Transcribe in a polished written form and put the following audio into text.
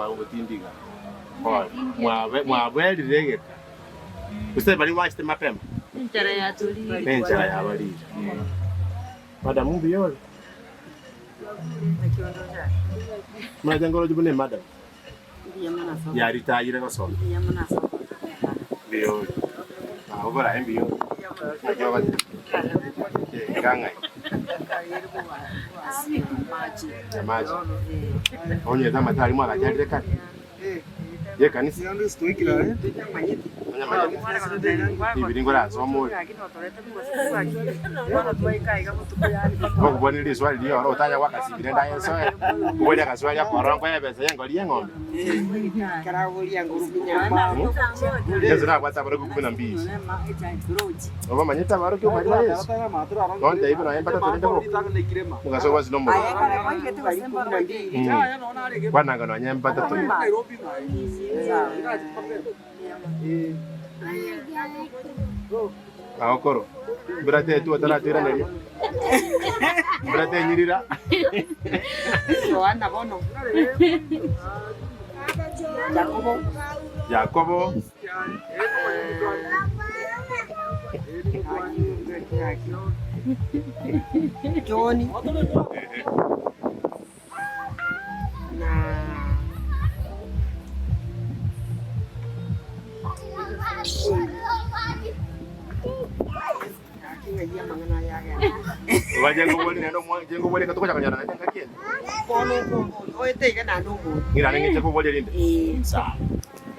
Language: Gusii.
Obotindi iga. Pole. Mwabe mwaberire egeka. Gose baria mwachete mapema. Enchara yatorire. Nenchara yabarire. Madam mbuya ore? Omanyete nkoroche buna emadam yaritayire gosoma. Mbuya ore? Nabo borabe mbuya ore? Naki ogoteba? Enka ng'ai? Nyamache. Onyete amate aria mwagacharire kare? Y'ekanisa? Onyamanyete? Ribiri nkorasome ore. Gokobwania riswali riria oro otanya goaka sibire ndaye nsoe, oborie agaswali akororo nkoe ebesa y'engori y'eng'ombe. Yeso nabwate abarokigwa kumi na mbili. Obamanyete abarokigwa baria ba Yeso? Nontebie buna aye mbatato rende boka. Mogaso bwansi nomorero. Kwananga nonya mbatato rende. Agokoro, mbura tetwa otaratoiraneria, mbura tenyirira. Yohana bono. Yakobo. Yakobo. John. Na Bono oete iga naende omonto. Ng'irane ng'eche koboria rinde. Ee. Sawa.